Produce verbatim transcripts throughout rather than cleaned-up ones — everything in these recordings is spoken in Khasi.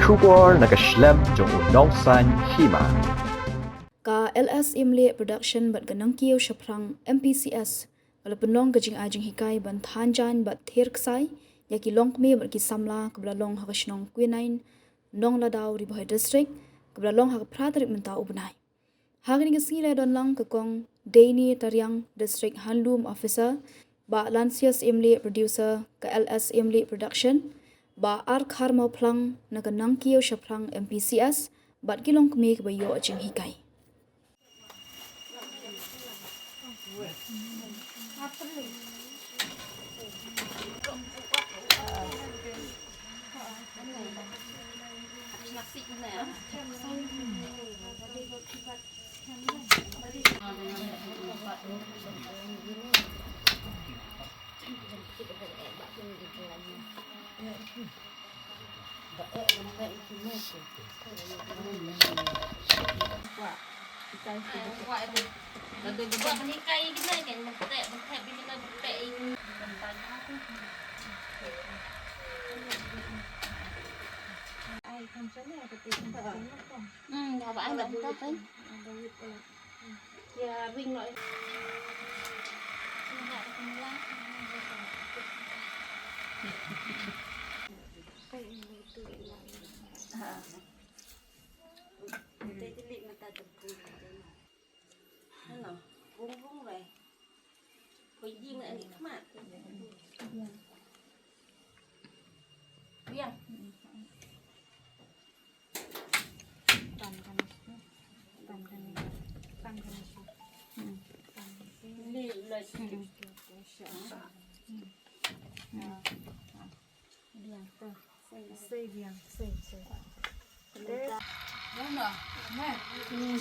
Khubor na ka shlem jong u nongsaiñ hima. Ka L S Imlieh Production bad ka Nangkiew Shaphrang M P C S ka la pynlong ka jingai jinghikai ban than jaiñ bad thied ksai ïa ki longkmie bad ki samla kaba la long ha ka shnong Quinine, Nongladaw, Ri Bhoi District, kaba la long ha ka phra tarik mynta u bnai. Ha kane ka sngi la don lang ka Kong Deini Tariang, District Handloom Officer, Bah Lansias Imlieh, Producer ka L S Imlieh Production, Bah Arkhar Mawphlang na ka Nangkiew Shaphrang M P C S bad ki longkmie kiba ïoh jinghikai.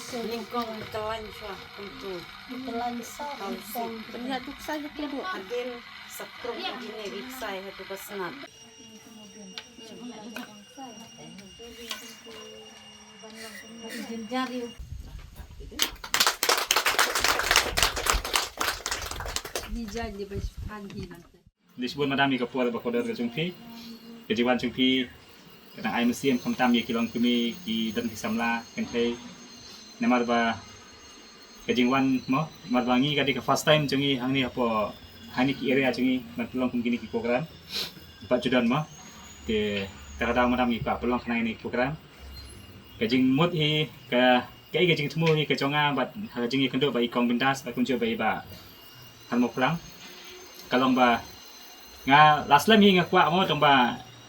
Nyngkong telan shuwa kumtu. Telan sa kumtu. Pynïaid tu ksai ha tu. Hadien sa krup kine ri ksai ha tu ka snat. Ni jaiñ ni ba shu than hi nangta. Khublei shibun madam ïa ka por ba kordor ka jong phi. Ka jingwan jong phi ka dang ai mynsiem khamtam ïa ki longkmie, ki don ki samla kynthei. Namar ba ka jingwan mo, namar ba ngi ka dei ka first time jong ngi hangne hapoh hangne ki area jong ngi ban pynlong kum kine ki program. Bad ju don mo. Te kata ka daw madam ngi kwah pynlong kane ka program. Ka jingmut hi ka, kaei ka jingthmu hi ka jong nga bad ha ka jingïakynduh bad i Kong Bindas bad kumjuh bad i Bah Harmawphlang. Ka long ba nga la slem hi nga kwah mo tang ba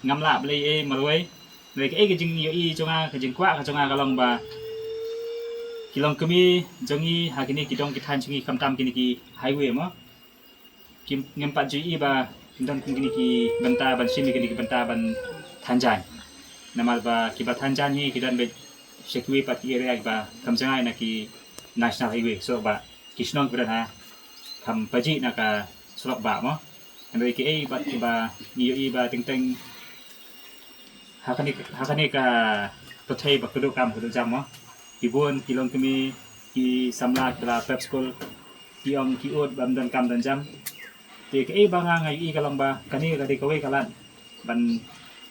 ngam lah balei ei marwei. Lei kaei ka jingïohi jong nga, ka jingkwah ka jong nga ka long ba ki longkmie jong ngi ha kine ki dong ki thaiñ jong ngi khamtam kine ki highway mo. Kim, ngim pat ju ïohi ba kin don kum kine ki bynta ban shim ïa kine ki bynta ban than jaiñ. Namar ba kiba than jaiñ hi ki don beit sha kiwei pat ki area kiba kham jngai na ki national highway, surok bah. Ki shnong kiba don ha kham pajih na ka surok bah mo. Hynrei kiei pat kiba ngi ïohi ba teng teng ha kane, ha kane ka pyrthei ba kdup kam kdup jam mo. Ki bun ki longkmie, ki samla kiba la prep school, ki ong ki ud bym don kam don jam. Te kaei ba nga, nga ïohi ka long ba kane ka dei kawei ka lad ban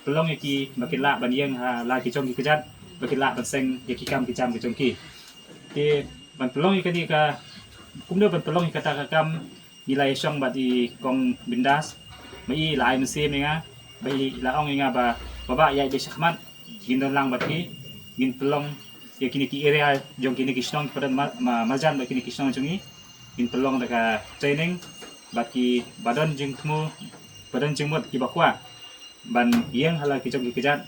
pynlong ïa ki ba kin lah ban ïeng ha la ki jong ki kjat, ba kin lah ban seng ïa ki kam ki jam ki jong ki. Te ban pynlong ïa kane ka, kumno ban pynlong ïa kata ka kam, ngi la ïashong bad i Kong Bindas, ba i la ai mynsiem ïa nga, ba i la ong ïa nga ba, ba bah ïaid beit shakhmat, ngin don lang bad ki, ngin pynlong ïa kine ki area jong kine ki shnong kiba don ma-, ma-, marjan bad kine ki shnong jong ngi, ngin pynlong da ka training bad kiba don jingthmu, ba don jingmut kiba kwah ban ïeng ha la ki jong ki kjat.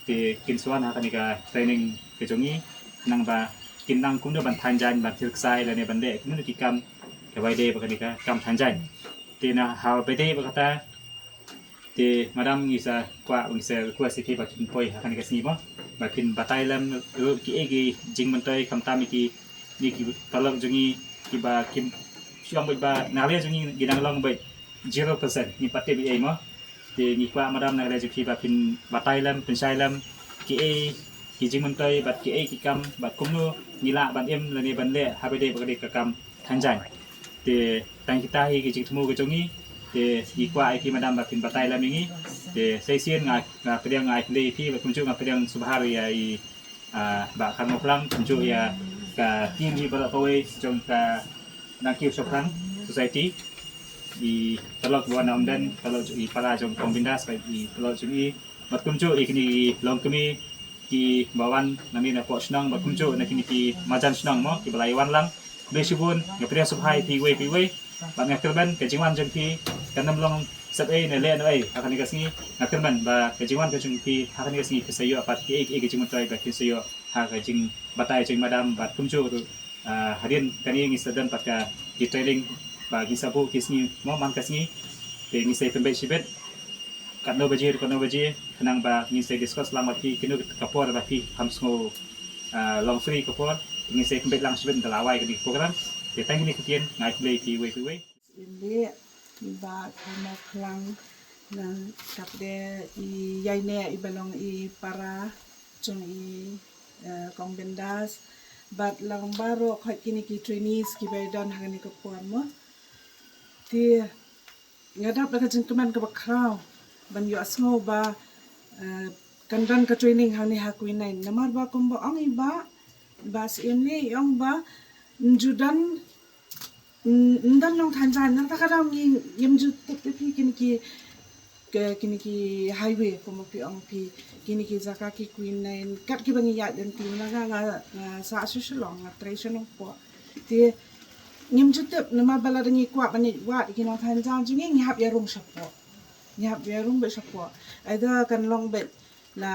Te kin sa wan ha kane ka training ka jong ngi, khnang ba kin nang kumno ban than jaiñ, ban thied ksai lane ban leh kumno ki kam kiba ïadei bad kane ka kam than jaiñ. Te na ha ba ïadei bad kata, te madam ngi sa kwah, ngi sa request ïa phi ba kin poi ha kane ka sngi mo, ba kin batai lem ruh kiei ki jingmyntoi khamtam ïa ki, ïa ki paralok jong ngi kiba kim, shu ong beit ba na ka liang jong ngi ki dang long beit zero percent, ngim pat tip ei ei mo. Te ngi kwah madam na ka liang jong phi ba phin batai lem, pynshai lem kiei ki jingmyntoi bad kiei ki kam bad kumno ngi lah ban im lane ban leh ha ba ïadei bad ka kam than jaiñ. Te tang kita hi ki jingthmu ka jong ngi. Te ngi kwah ïa phi madam ba phin batai lem ïa ngi. Te sa shisien nga, nga pdiang, nga ai khublei ïa phi, bad kumjuh nga pdiang sngewbha ïa i, ah, Bah Kharmawphlang, kumjuh ïa ka team hi baroh kawei jong ka Nangkiew Shaphrang Society, i paralok ba wan na Umden, paralok jong i para jong Kong Bindas, bad i paralok jong i, bad kumjuh ïa kine i longkmie kiba wan na mih na poh shnong, bad kumjuh na kine ki marjan shnong mo kiba la ïa wan lang. Khublei shibun, nga pdiang sngewbha ïa phi iwei pa iwei. Bad nga kyrmen ka jingwan jong phi kan ym long sep ei ne leh noh ei ha kane ka sngi. Nga kyrmen ba ka jingwan ka jong phi ha kane ka sngi phin sa ïoh pat kiei kiei ka jingmyntoi ba phin sa ïoh ha ka jingbatai jong i madam, bad kumjuh ruh, ah, hadien kane ngin sa don pat ka ki training ba ngin sa buh ki sngi mo man ka sngi. Te ngin sa pynbeit shibit katno baje ruh katno baje, khnang ba ngin sa discuss lang bad phi kino ka por ba phi kham sngew, ah, long free ka por, ngin sa pynbeit lang shibit ynda la wai kane ka program. Te tang kine ki ktien, nga ai khublei ïa phi iwei pa iwei. Ïa leh i Bah Kharmawphlang, na kata de i ïaineh iba long i para jong i, eh, Kong Bindas, bad lang baroh khoit kine ki trainees kiba ïadon ha kane ka por mo. Te nga dap da ka jingkmen kaba khraw ban ïohsngew ba, eh, kan don ka training hangne ha Quinine. Namar ba kumba ong i Bah, Bah Syiemlieh i ong ba ym ju don, ym, ym don nongthaiñ jaiñ. Nangta ka daw ngi, ngim ju tip ïa phi kine ki, ki, kine ki highway kumba phi ong phi, kine ki jaka ki Quinine kat kiba ngi ïaid lynti. Nga, nga, nga, nga sah sha Shillong, nga trei sha Nongpoh. Te ngim ju tip namar ba lada ngi kwah ban ïaid wad ïa ki nongthaiñ jaiñ jong ngi, ngi hap ïarung shapoh. Ngi hap ïarung beit shapoh. Either kan long beit na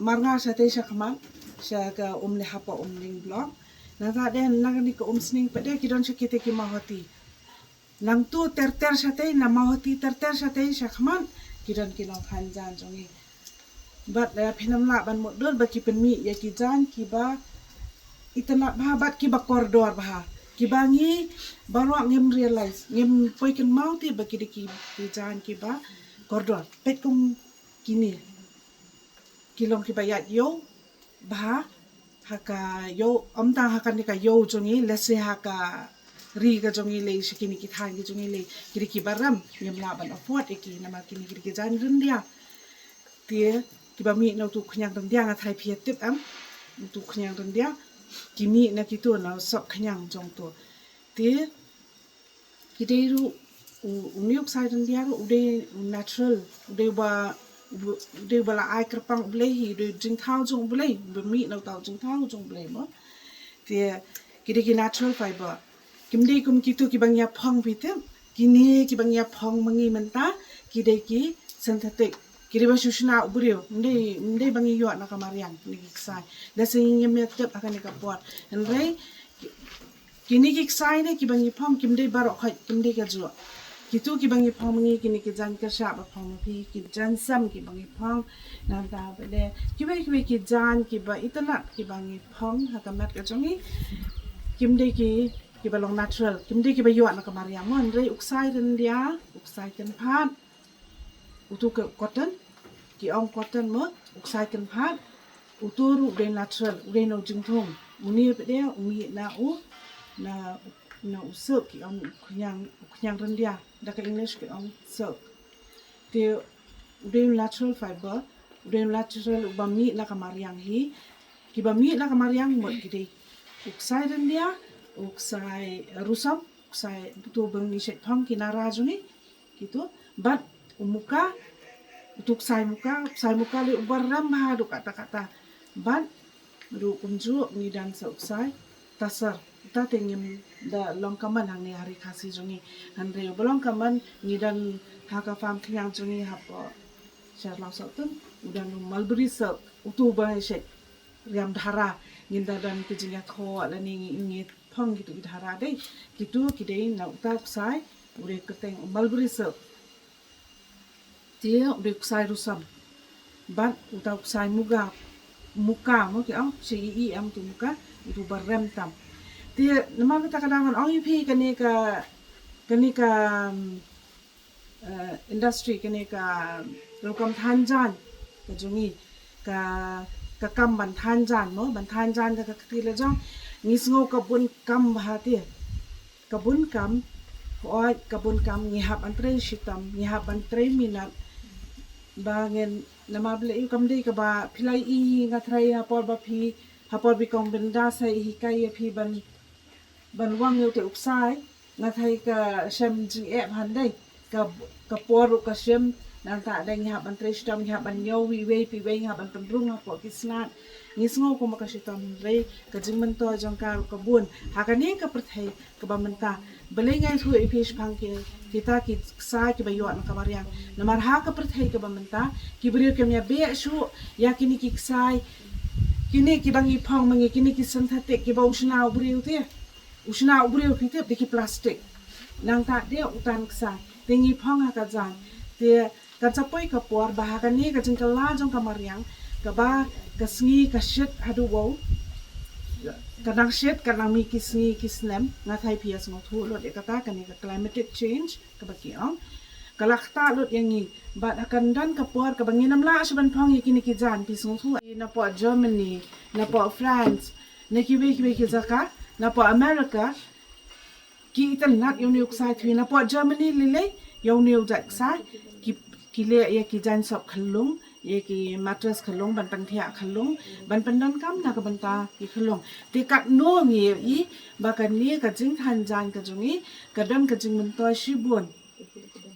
Marngar shatei sha khmat, sha ka Umling, hapoh Umling Block. Nangta de na kane ka Umsning pat de ki don sha kitei ki Mawhati. Nangtu ter ter shatei, na Mawhati ter ter shatei sha khmat ki don ki nongthaiñ jaiñ jong ngi. Bad, eh, phin ym lah ban mutdur ba ki pynmih ïa ki jaiñ kiba itynnad bha bad kiba kordor bha, kiba ngi baroh ngim realize, ngim poi kynmaw te ba ki dei ki, ki jaiñ kiba kordor. Peit kum kine ki long kiba ïaid ïew bha ha ka ïew, ym tang ha kane ka ïew jong ngi, lehse ha ka ri ka jong ngi lei, sha kine ki thaiñ ki jong ngi lei, ki dei kiba rem, ngim lah ban afford ïa ki namar kine ki dei ki jaiñ ryndia. Te kiba mih na utu khñiang ryndia, nga tharai phi ïa tip em, utu khñiang ryndia, ki mih na kitu, na u sop khñiang jong tu. Te ki dei ruh u, une u ksai ryndia ruh u dei u natural, u dei uba, u dei uba la ai kyrpang U Blei hi, u dei u jingthaw jong U Blei, uba mih na uta u jingthaw jong U Blei mo. Te ki dei ki natural fiber. Kim dei kum kitu kiba ngi ïa phong, phi tip. Kine kiba ngi ïa phong ma ngi mynta ki dei ki synthetic. Ki dei ba shu shna u briew. Ym dei, ym dei ba ngi ïoh na ka mariang kine ki ksai. Lehse ngim ïa tip ha kane ka por. Hynrei kine ki ksai ne kiba ngi phong kim dei baroh khoit, kim dei kajuh. Kitu kiba ngi phong ma ngi, kine ki jaiñ kyrshah ba phong ma phi, ki jaiñ sem kiba ngi phong. Nangta pat de kiwei kiwei ki jaiñ kiba itynnad kiba ngi phong ha ka met ka jong ngi, kim dei ki, kiba long natural, kim dei kiba ïoh na ka mariang mo. Hynrei u ksai ryndia, u ksai kynphad, utu ka cotton, ki ong cotton mo, u ksai kynphad, utu ruh u dei natural, u dei na u jingthung. Une pat de u mih na u, na, na u silk, ki ong u khñiang, u khñiang ryndia, da ka English ki ong silk. Te u dei u natural fiber, u dei u natural uba mih na ka mariang hi. Kiba mih na ka mariang mut ki dei u ksai ryndia, u ksai rusom, u ksai, utu ba ngi shait phong ki nara jong ngi, kitu, bad u muka, utu ksai muka, u ksai muka lei uba rem bha haduh katta katta. Bad ruh kumjuh ngi don sa u ksai tassar. Uta te ngim da long common hangne ha ri Khasi jong ngi. Hynrei uba long common ngi don ha ka farm khñiang jong ngi hapoh Sharlaw South Tum, u don u mulberry silk, utu ba ngi shait riam dhara, ngin da don ki jingïathoh lane ngi, ngi phong kitu ki dhara dei. Kitu ki dei na uta u ksai, u dei kyrteng u mulberry silk. Te u dei u ksai rusom. Bad uta u ksai muga, muka mo ki ong, shi i i am tu muka, utu ba rem tam. Te namar kata ka daw ngan ong ïa phi kane ka, kane ka, um, eh, industry, kane ka rukom thaiñ jaiñ ka jong ngi, ka, ka kam ban thaiñ jaiñ mo, ban thaiñ jaiñ ka, ka kti la jong ngi sngew ka bun kam bha te. Ka bun kam, hooid ka bun kam, ngi hap ban trei shitom, ngi hap ban trei minot. Ba ngen namar ba leh ïa u kam dei kaba phi la ïohi, nga tharai ha por ba phi, ha por ba i kong Bynda sa hikai ïa phi ban, ban wang ïa u te u ksai, nga tharai ka shem jingeh bha, dei ka, ka por ruh ka shem. Nangta dei ngi hap ban trei shitom, ngi hap ban ñiew iwei pa iwei, ngi hap ban pynrung hapoh ki snat. Ngi sngew kum ka shitom, hynrei ka jingmyntoi jong ka ruh ka bun ha kane ka pyrthei kaba mynta. Balei nga ïathuh ïa phi shaphang ki, kita ki ksai kiba ïoh na ka mariang? Namar ha ka pyrthei kaba mynta ki briew kim ïabeh shuh ïa kine ki ksai, kine kiba ngi phong ma ngi, kine ki synthetic kiba u shna u briew te, u shna u briew, phi tip, da ki plastik. Nangta de u tan ksai te ngi phong ha ka jan. Te kan sa poi ka por ba ha kane ka jingkylla jong ka mariang, kaba ka sngi ka shit haduh wow, ka nang shit, ka nang mih ki sngi ki snem. Nga tharai phi ïa sngewthuh lut ïa kata, kane ka climatic change kaba ki ong ka la ktah lut ïa ngi. Bad ha kan don ka por kaba ngin ym lah shuh ban phong ïa kine ki jan, phi sngewthuh. Napoh Germany, napoh France, na kiwei kiwei ki jaka, napoh America, ki itynnad ïa une u ksai thwi. Napoh Germany lei lei, ïa une u jait ksai ki, ki leh ïa ki jaiñ sop khyllung, ïa ki mattress khyllung, ban pynthiah khyllung, ban pyndonkam na ka bynta ki khyllung. Te katno ngi ïohi ba kane ka jingthan jaiñ ka jong ngi ka don ka jingmyntoi shibun.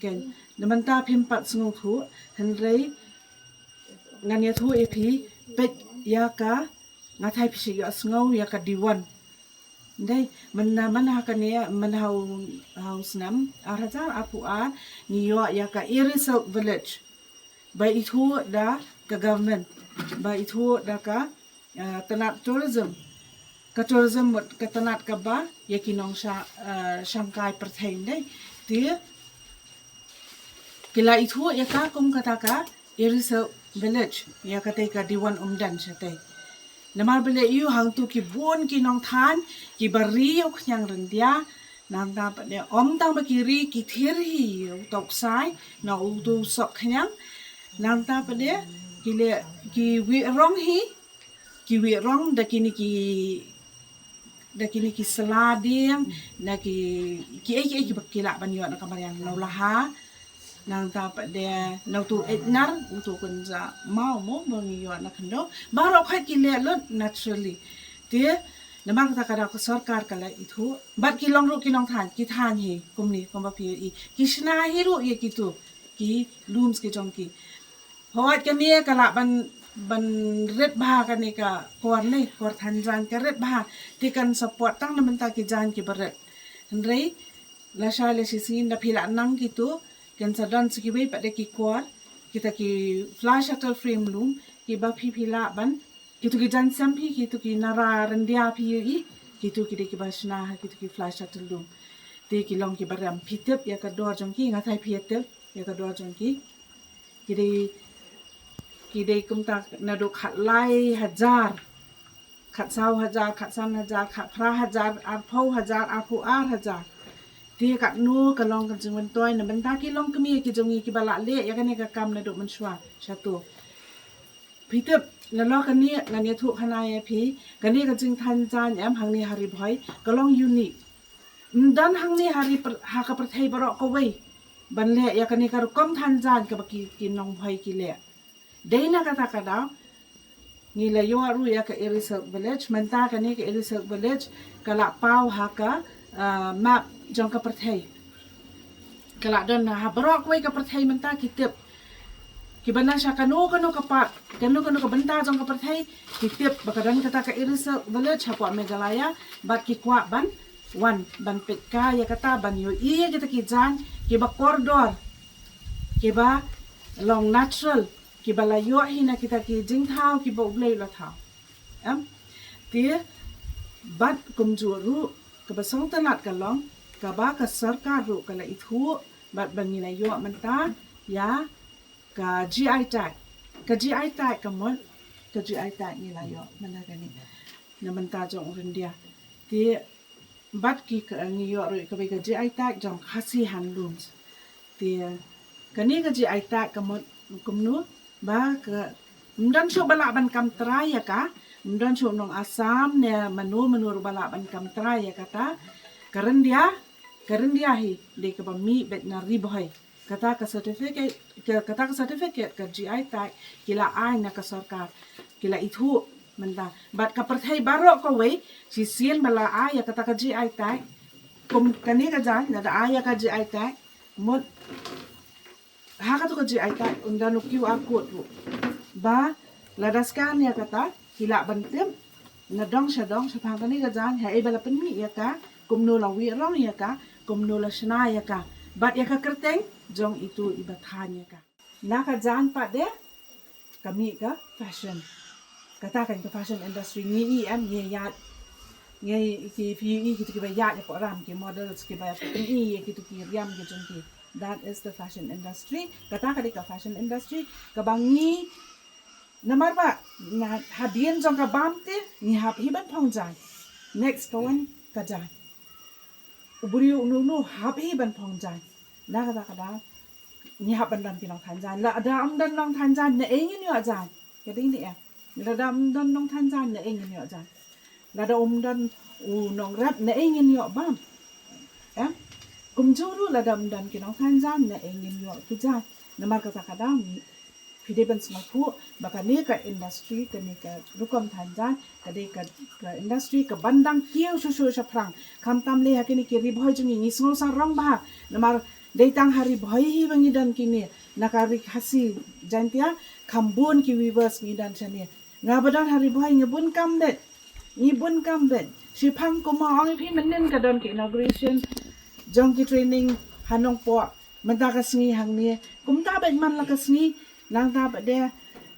Ken, na mynta phim pat sngewthuh, hynrei ngan ïathuh ïa phi, peit ïa ka, nga tharai phi shu ïohsngew ïa ka Diwon. Dei, mynta, mynta ha kane, mynta ha u, ha u snem ar hajar arphew ar, ngi ïoh ïa ka Eri Silk Village ba ithuh da ka government, ba ithuh da ka, eh, tnat tourism. Ka tourism mut ka tnat kaba ïa ki nong sha, eh, shangkai pyrthei, dei. Te ki la ithuh ïa ka kum kata ka Eri Silk Village, ïa katei ka Diwon Umden shatei. Namar ba leh ïa u hangtu ki bun ki nongthan kiba ri ïa u khñiang ryndia. Nangta pat de ym tang ba ki ri, ki thir hi ïa uto u ksai, na uto u sop khñiang. Nangta pat de ki leh, ki wih rong hi, ki wih rong da kine ki, da kine ki sla dieng, da ki, kiei kiei kiba ki lah ban ïoh na ka mariang, na u laha. Nangta pat de na uto u eit nar, uto u kynja maw mo ba ngi ïoh na khyndew. Baroh khoit ki leh lut naturally. Te namar kata ka daw ka sorkar ka la ithuh, bad ki long ruh ki nongthan, ki than hi kumne, kumba phi ïohi, ki shna hi ruh ïa kito ki looms ki jong ki. Hooid, kane ka lah ban, ban rit bha, kane ka kor ne, kor than jaiñ ka rit bha. Te kan sa pot tang na bynta ki jaiñ kiba rit. Hynrei lashai lashisien da phi lah nang kito, kan sa don sa kiwei pat de ki kor, kita ki fly shuttle frame loom, kiba phi, phi lah ban, kito ki jaiñ sem phi, kito ki nara ryndia phi ïohi, kito ki dei kiba shna ha kito ki fly shuttle loom. Te ki long kiba rem. Phi tip ïa ka dor jong ki? Nga tharai phi ïa tip ïa ka dor jong ki. Ki dei, ki dei kumta naduh khatlai hajar, khatsaw hajar, khatsan hajar, khatphra hajar, arphew hajar, arphew ar hajar. Te katno ka long ka jingmyntoi na bynta ki longkmie ki jong ngi kiba la leh ïa kane ka kam naduh mynshuwa shato. Phi tip, nalor kane ngan ïathuh khana ïa phi, kane ka jingthan jaiñ em hangne ha Ri Bhoi ka long unique. Ym don hangne ha ri pyr-, ha ka pyrthei baroh kawei ban leh ïa kane ka rukom than jaiñ kaba ki, ki nong Bhoi ki leh. Dei na kata ka daw ngi la ïoh ruh ïa ka Eri Silk Village. Mynta kane ka Eri Silk Village ka la paw ha ka, ah, map jong ka pyrthei. Ka la don ha baroh kawei ka pyrthei mynta, ki tip. Kiba na sha kano kano ka part, kano kano ka bynta jong ka pyrthei, ki tip ba ka don kata ka Eri Silk Village hapoh Meghalaya, bad ki kwah ban wan ban peit kai ïa kata, ban ïohi ïa kita ki jaiñ kiba kordor, kiba long natural, kiba la ïoh hi na kita ki jingthaw kiba U Blei u la thaw. Em? Te bad kumjuh ruh kaba sngewtynnat ka long kaba ka sorkar ruh ka la ithuh bad ba ngi la ïoh mynta ïa ka G I tag. Ka G I tag ka mut, ka G I tag ngi la ïoh mynta kane na bynta jong u ryndia. Te bad ki ka, ngi ïoh ruh kawei ka G I tag jong Khasi handlooms. Te kane ka G I tag ka mut kumno, ba ka, ym don shuh ba lah ban kam trai ïa ka, ym don shuh nong Assam ne mano mano ruh ba lah ban kam trai ïa kata. Ka ryndia, ka ryndia hi dei kaba mih beit na Ri Bhoi. Kata ka certificate, ka, kata ka certificate ka G I tag ki la ai na ka sorkar, ki la ithuh mynta. Bad ka pyrthei baroh kawei, shisien ba la ai ïa kata ka G I tag, kum kane ka jaiñ, lada ai ïa ka G I tag, mut ha katu ka G I tag, un don u Q R code ruh. Ba, lada scan ïa kata, ki lah ban tip, na dong sha dong, shaphang kane ka jaiñ, haei ba la pynmih ïa ka, kumno la wih rong ïa ka, kumno la shna ïa ka. Bad ïa ka kyrteng, jong itu iba thaiñ ïa ka. Na ka jaiñ pat de, ka mih ka fashion. Kata kan ka fashion industry ngi i em, ngi ïaid. Ngi ki phi i kitu kiba ïaid ïa ka ram ki models kiba phi i ïa kitu ki riam ki jong ki. That is the fashion industry. Kata ka dei ka fashion industry. Kaba ngi namar ba, na hadien jong ka bam te, ngi hap hi ban phong jaiñ. Next ka wan ka jaiñ. U briew u nu nu hap hi ban phong jaiñ. Na kata ka daw, ngi hap ban don ki nongthaiñ jaiñ. Lada ym don nongthaiñ jaiñ, naei ngin ïoh jaiñ. Ka dei ne em. Lada ym don nongthaiñ jaiñ, naei ngin ïoh jaiñ. Lada ym don u nongrep, naei ngin ïoh bam. Em? Kumjuh ruh lada ym don ki nongthaiñ jaiñ, naei ngin ïoh ki jaiñ. Namar kata ka daw, ngi Phi dei ban sngewthuh ba kane ka industry, kane ka rukom thaiñ jaiñ, ka dei ka, ka industry kaban dang kiew shuh shuh shaphrang. Khamtam lei ha kine ki Ri Bhoi jong ngi, ngi sngew sarong bha. Namar dei tang ha Ri Bhoi hi ba ngi don kine, na ka Ri Khasi Jaintia, kham bun ki weavers ngi don shane. Nga ba don ha Ri Bhoi ngi bun kam beit. Ngi bun kam beit. Shiphang kumba ong ïa phi mynnin ka don ki inauguration jong ki training ha Nongpoh. Mynta ka sngi hangne, kumta bad man la ka sngi, nangta bad de,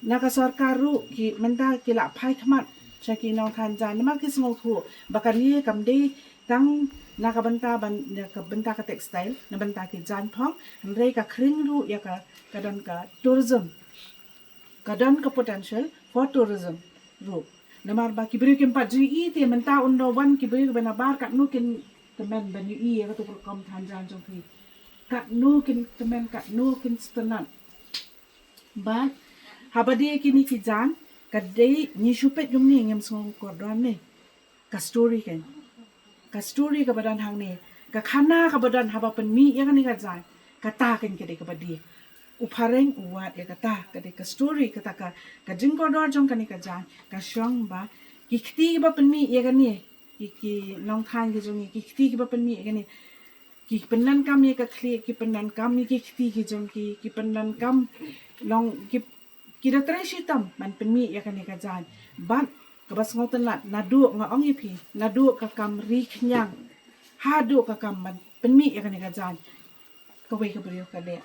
na ka sorkar ruh, ki, mynta ki la phai khmat sha ki nongthaiñ jaiñ, namar ki sngewthuh ba kane kam dei tang na ka bynta ban, na ka bynta ka textile, na bynta ki jaiñ phong, hynrei ka khring ruh ïa ka, ka don ka tourism. Ka don ka potential for tourism ruh. Namar ba ki briew kim pat ju ïohi te mynta un da wan ki briew kiba nabar katno kin tymmen ban ïohi ïa katu ka rukom thaiñ jaiñ jong phi. Katno kin tymmen, katno kin sngewtynnat. Bad haba dei kine ki jaiñ, ka dei ngi shu peit kumne ngim sngew kordor ne. Ka story kan. Ka story kaba don hangne. Ka khana kaba don haba pynmih ïa kane ka jaiñ. Kata kan ka dei kaba dei. U phareng u wad ïa kata, ka dei ka story kata ka, ka jingkordor jong kane ka jaiñ. Ka shong ba ki kti kiba pynmih ïa kane. Ki, ki nongthaiñ ki jong ngi, ki kti kiba pynmih ïa kane. Ki pyndonkam ïa ka khlieh, ki pyndonkam ïa ki kti ki jong ki, ki pyndonkam long ki Ki da trei shitom ban pynmih ïa kane ka jaiñ. Bad kaba sngewtynnat, naduh nga ong ïa phi, naduh ka kam ri khñiang haduh ka kam ban pynmih ïa kane ka jaiñ. Kawei ka briew ka leh,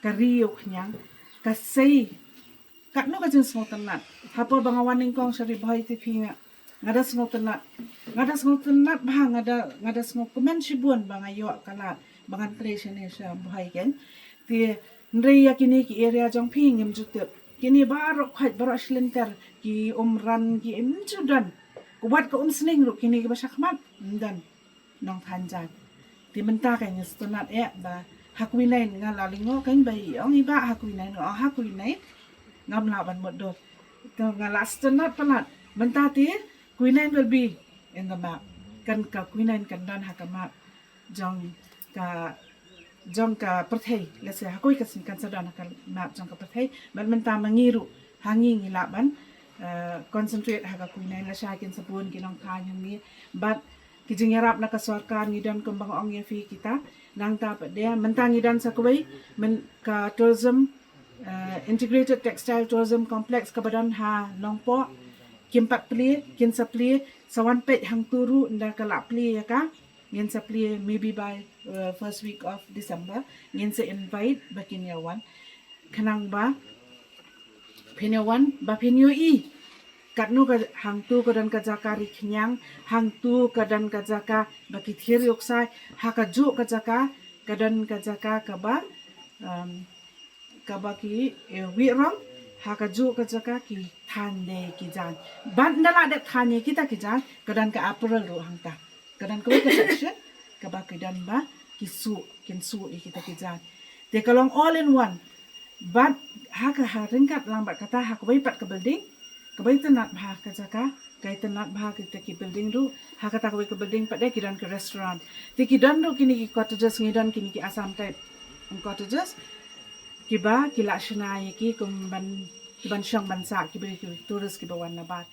ka ri ïa u khñiang, ka sei. Katno ka jingsngewtynnat. Hapor ba nga wan nyngkong sha Ri Bhoi te phi nga, nga da sngewtynnat. Nga da sngewtynnat bha, nga da, nga da sngewkmen shibun ba nga ïoh ka lad ba ngan trei shane sha Bhoi keiñ. Te hynrei ïa kine ki area jong phi ngim ju tip. Kine baroh khoit baroh shilynter, ki Umran, ki im ju don. Ka wat ka Umsning ruh, kine kiba shakhmat ym don nongthaiñ jaiñ. Te mynta ka ngi sngewtynnat eh ba ha Kwinain nga la lyngngoh keiñ ba i ong i bah ha Kwinain, nga ong ha Kwinain ngam lah ban mutdur. Te nga la sngewtynnat palat. Mynta te Kwinain will be in the map. Kan ka Kwinain kan don ha ka map jong ka, jong ka pyrthei, lehse ha kawei ka sngi kan sa don ha ka map jong ka pyrthei. Bad mynta ma ngi ruh ha ngi ngi lah ban, eh, concentrate ha ka Kwinain, lashai kin sa bun ki nongthaiñ ha ngi. Bad ki jingïarap na ka sorkar ngi don kumba nga ong ïa phi kita. Nangta pat de mynta ngi don sa kawei, myn-, ka tourism, eh, Integrated Textile Tourism Complex kaba don ha Nongpoh. Kim pat plie, kin sa plie, sa wan peit hangtu ruh ynda ka la plie ïa ka. Ngin sa plie maybe by, uh, first week of December. Ngin sa invite ba kin ïa wan. Khnang ba phin ïa wan, ba phin ïohi katno ka, hangtu ka don ka jaka ri khñiang, hangtu ka don ka jaka ba ki thied ïa u ksai, ha kajuh ka jaka ka don ka jaka kaba, um, kaba ki, eh, wih rong, ha kajuh ka jaka ki thaiñ de ki jaiñ. Bad ynda la dep thaiñ ïa kita ki jaiñ, ka don ka apparel ruh hangta. Ka don kawei ka section kaba ki don ba ki suh, kin suh ïa kita ki jaiñ. Te ka long all in one. Bad ha ka, ha ryngkat lang bad kata, ha kawei pat ka building, kaba itynnat bha ka jaka, ka itynnat bha kita ki building ruh. Ha kata kawei ka building pat de ki don ki restaurant. Te ki don ruh kine ki cottages, ngi don kine ki Assam type Cottages kiba ki la shna ïa ki kum ban, ki ban shong ban sah kiba, ki tourist kiba wan nabar.